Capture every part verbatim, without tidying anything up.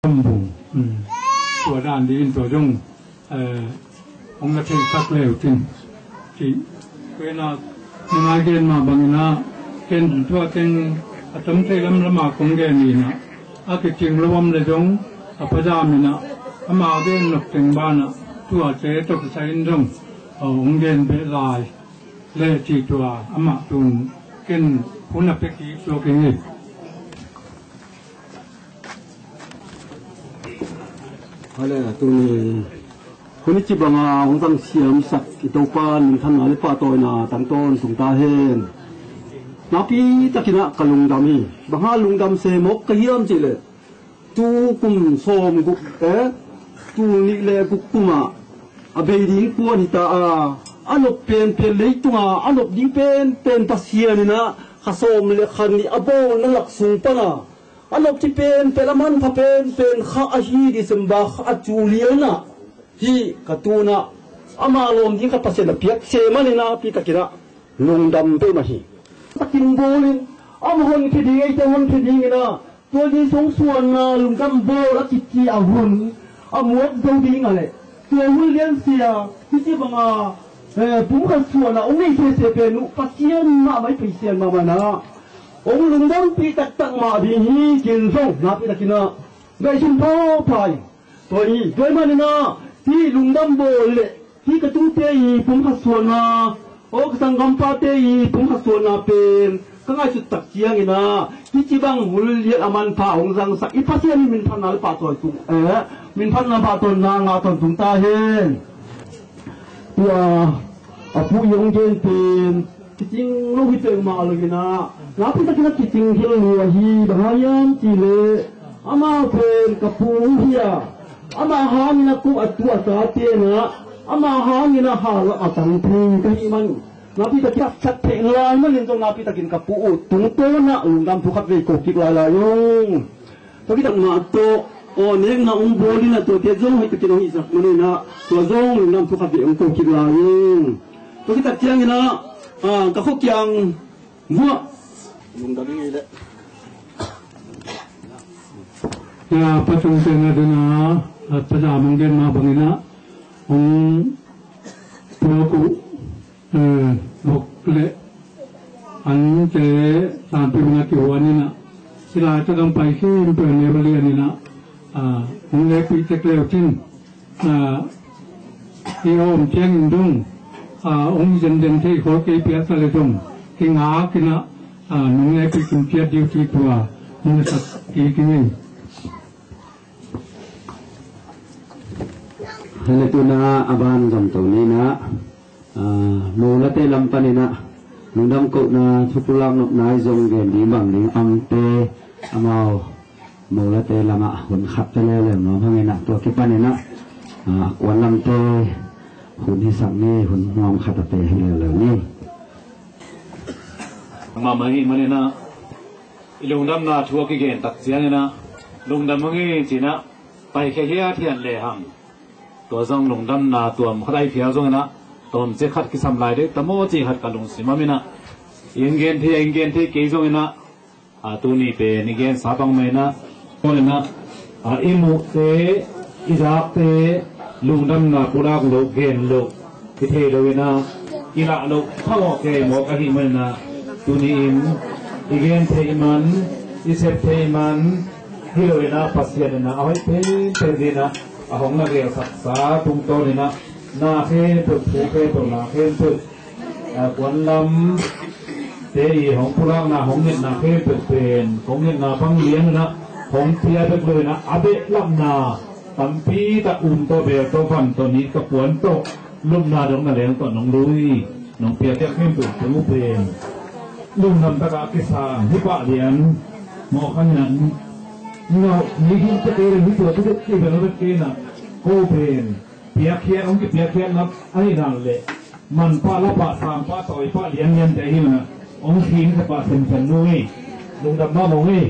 Bung. Tua dan dingin tua zong hong na thei khak leu cin. Ci. Tua ina nungai gen mah bangin ah ken tua teng a tom thei lamlam a kong gen ina a kicing lo om le zong a pazam ina ama gen nok teng banah tua te tawh kisai in zong hong gen beh lai le ci tua amah tun ken hun a pia kik suak ing ei. Hale, tuni hun i ci banga hong tang siamsak i Topa minthanna le pahtawina tangtawn tung ta hen. Nakpi takinah ka lungdam hi. Banga lungdam se mawk ka hiam cihleh tu kum sawm guk eh tu nih le guk kumah a bei ding kuan hita a a nop penpen leitunga a nop ding penpen Pasian inah kha sawm le kha nih a bawlna lak sung pana a nopci penpen a manpha penpen kha ahi December kha a cu lianah hih ka tunah ama lawm ding kha Pasian a piak se maninah pi takinah lungdam peuhmah hi. Takin bawlin a ma honkhia ding eite honkhia dinginah tua Jesu suanna lungdam bawl a kici a hun a muak zo ding a leh tua hun liansia hiti banga pumkhat suanna ong nei these pen uh Pasian mahmah i Pasian mahmahna ong lungdampih taktak mah ding hi. Kin zong napi takinah ngaihsun phapha hi. Tua hi tua hi maninah hih lungdam bawl leh hih ka tute i pumkhat suanna aw ka sanggampate i pumkhat suanna pen ka ngaihsut tak cianginah hih ci bang hul liat a manpha hong zangsak i Pasian i minphatna le pahtawi tung eh minphatna pahtawnna ngah tawntung ta hen. Tua a pu i hong gen pen kicing lo hi peuhmah lo inah napi takinah kicing hi lo ahi bang hang hiam cihleh amau pen ka pu uh hi a ama hangin a kuh a tu a tate inah ama hangin a hal a tang thei ka hih man napi takin a sak theih lai manin zong napi takin ka pu uh tungtawnah lungdam thu khat vei ko kik lailai ung. Tua kitak mah tawh aw nekna ong bawl inah tuate zong hoih takin ong hihsak maninah tua zong lungdam thu khat vei ong ko kik lai ung. Tua kitak cianginah ka khuakiang vuah lungdam ing ei leh. Ya, pasung tena dena pazam ong gen mah banginah ong tuak uh vok le ante sanpi bangah kihuan inah silai takang pai khempeuh a neu a lian inah ong lekpih tek leu cin i om ciangin dong ong zenden thei khol kei piak ta le dong kingak inah nong lekpih kim ciat diu ti tua nong sak kik ing ei. Hale tuna a ban zomto ninah molate lam paninah lungdam kohna thupulak nopna i zong gen ding bang ding amte amau molate lamah hun khat pe leuleu nuam hanginah tua kipaninah kuan lamte hun hisak ni hun nuam khat a pe hi leuleu ni. Mahmah hi maninah i lungdamna thu a kigen tak cianginah lungdam hang hi cinah paikhia hiathiat lehang tua zong lungdamna tuam khat ahi phial zonginah tawmcik khat kisam lai deuh tamaw cih khat ka lungsim a minah i ing gen thei a ing gen thei kei zonginah a tuni pen i gensa bang mah inah i muhte i zakte lungdamna pulak loh gen loh i thei lo inah i lah loh phamawh kei mawk ahih maninah tuni in i gen theih man i sep theih man hi lo inah Pasian inah a hoih penpen dinah a hong na gelsaksa tungtawn inah na khempeuh thu khempeuh la khempeuh kuan lam te i hong pulakna hong ngetna khempeuh pen hong ngetna bang lianunah hong pia bek loinah a behlapna tampi tak um tawh bel tawh van tawh nit ka puan tawh lupna dong na leng tawh nong lui nong piapiak khempeuh pen uh pen lungdam takah kisang hi pah lian mawh khaninah ngauh ni hing te kei le hi tua tu dek kei bel bek kei inah ko pen piakkhiat hong kipiakkhiat nap ahi nan le manpah lapah sampah tawipah lianliante ahi manah hong khingkhe pah semsem nu ngei lungdam mahmah ngei.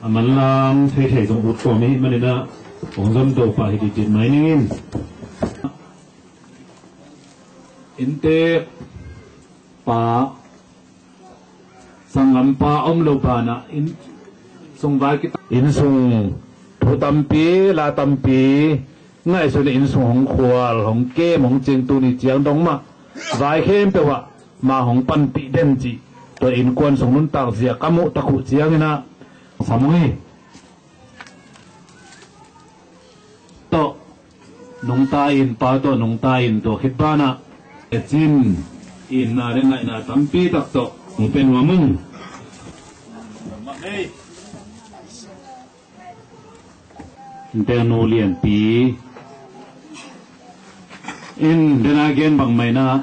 A manlam theithei zong ut kawm ahi maninah hong zomto pah hi didit mai ningin inntek pa Sanggampa om lo banah inn sung vai kita, inn sung thu tampi, la tampi ngaihsun, inn sung hong khual, hong kem, hong cing, tuni ciang dong mah vai khempeuh ah ma hong panpih den cih tua innkuan sung nuntak zia ka muh tak uh ciangin ah, Samui tawh nungta in, pa tawh nungta in, tua khit banah e cin, itna le ngaihna tampi tak tawh hong pia nuam ung. Innte nu lianpi in dena gen bang mah inah,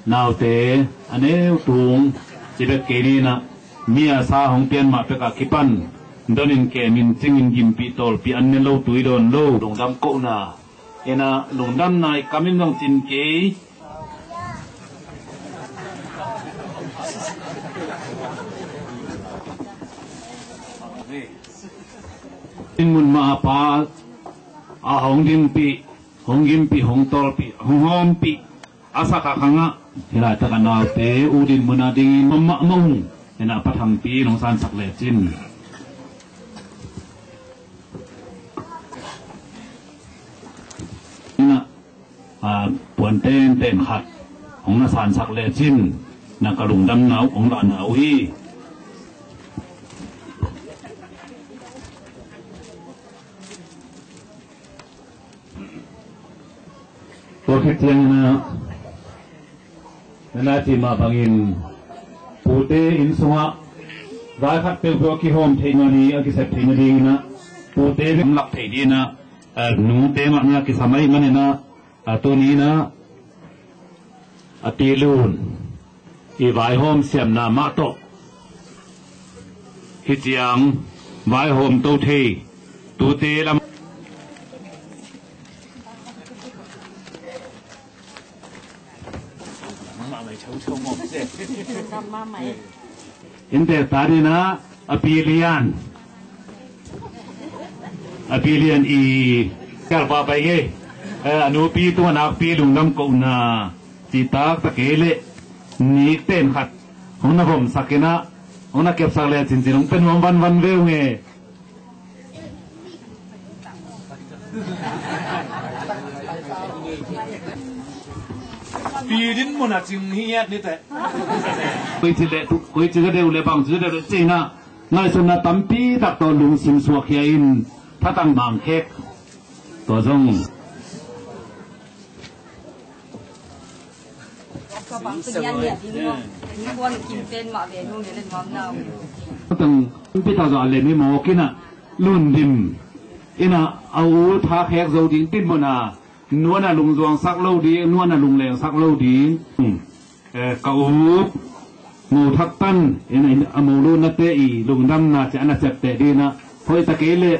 naute a neu tung ci bek kei ni inah, mi a sa hong pian mah pekah kipan donin, kemin, cingin, gimpih, tawlpih, an ne lo, tui dawn lo, lungdam kohna inah, lungdamna i kamin zong cin kei. Inn mun mah a pa a hong dingpih, hong gimpih, hong tawlpih, hong hawmpih a sak a khangah, hih laitak a naute ut inn mun a dingin om mahmah ung. Inah pa Thangpi in hong sansak lecin inah, a, puan tenten khat hong na sansak lecin, na ka lungdamna uh hong lahna uh hi. Tua khit ciangin ah, na na cih mah bangin pute inn sungah vai khat peuhpeuh a kihawm theih nading, a kisep theih nadingin ah, pute gamlak theih dingin ah, eh, nute mah na kisam ahih manin ah, a tuni inah a pi Lun i vaihawm siamna mah tawh hih ciang vaihawm to thei tute lam. Innte ta dingin ah a pi Lian, a pi Lian i kalpa pai ngei, eh, a nupi tungah nakpi lungdam kohna cih taktak kei leh, nik ten khat hong na gomsak inah, hong na kepsak le cincin hong pia nuam vanvan ve ung e. Pi din mun a cing hi ngiat ni teh. Koici le, koici ka deuh le, bangci ka deuh le ci inah, ngaihsutna tampi tak tawh lungsim suakkhia in, thatang mangkhek. Tua zong Tang pita zah le mi mawk inah, Lundim inah a u tha khek zo ding, din mawh na, nu a na lungzuangsak lo ding, nu a na lunglengsak lo ding. Eh, ka u Mo Thak Tan inah, a mo lu nate i lungdamna ci a na ciapteh ding inah, hoih ta kei leh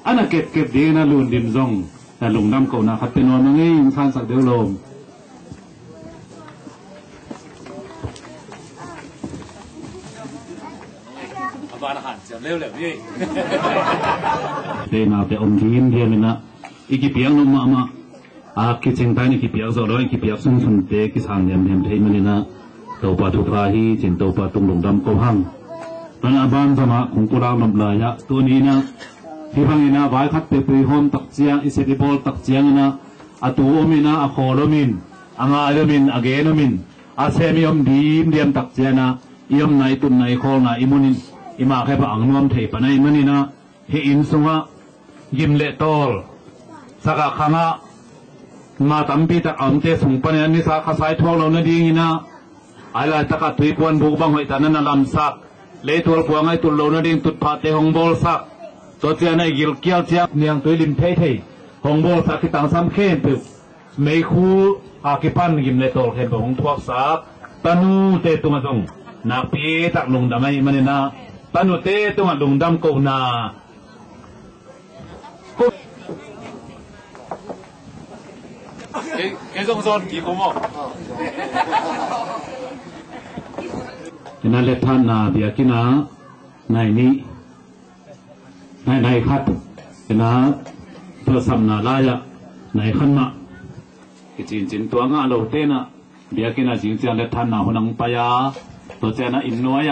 a na kepkep ding inah, Lundim zong na lungdam kohna khat pia nuam a ngei, in sansak deuh lawm. A ban a hanciam leuleu hi. Te naute om diamdiam inah, i kipiak nop mahmah, a kicing ta in i kipiak zawh lo, i kipiak sunsunte kisang diamdiam thei man inah, Topa thupha hi cin Topa tung lungdam ko hang. Tua inah a ban zah mah kong pulak nop lai ah, tuni inah hih bang inah vai khat peuhpeuh i hawm tak ciang, i sep i bawl tak ciang inah, a tu om inah, a khawl om in, a ngai om in, a gen om in, a sem i om diamdiam tak ciang inah, i omna, i tutna, i khawlna, i mun in i ma khempeuh ang nuam thei pan ahih man inah, hih inn sungah gim le tawl sak a khangah, ma tampi tak a omte sung panin an nisa khasai thuak lo nading inah, a laitakah tuipuan buk bang hoih ta na na lamsak, leitual kuang a i tut lo nading tutphahte hong bawlsak, tua ciang a i gilkial ciang niangtui lim theithei hong bawlsak, kitangsam khempeuh, meikhu a kipan gim le tawl khempeuh hong thuaksak tanute tungah zong nakpi tak lungdam ahih man inah, tanute tungah lungdam kohna. Kei, kei zong zawn kik om aw. Inah, letthanna biakinn ah nai nih, nai, nai khat, inah, tua sapna lai ah nai khat mah kicincin tua ngah lote inah, biakinn ah zing ciang letthanna hun hong pai a, tua ciang inah inn nuai ah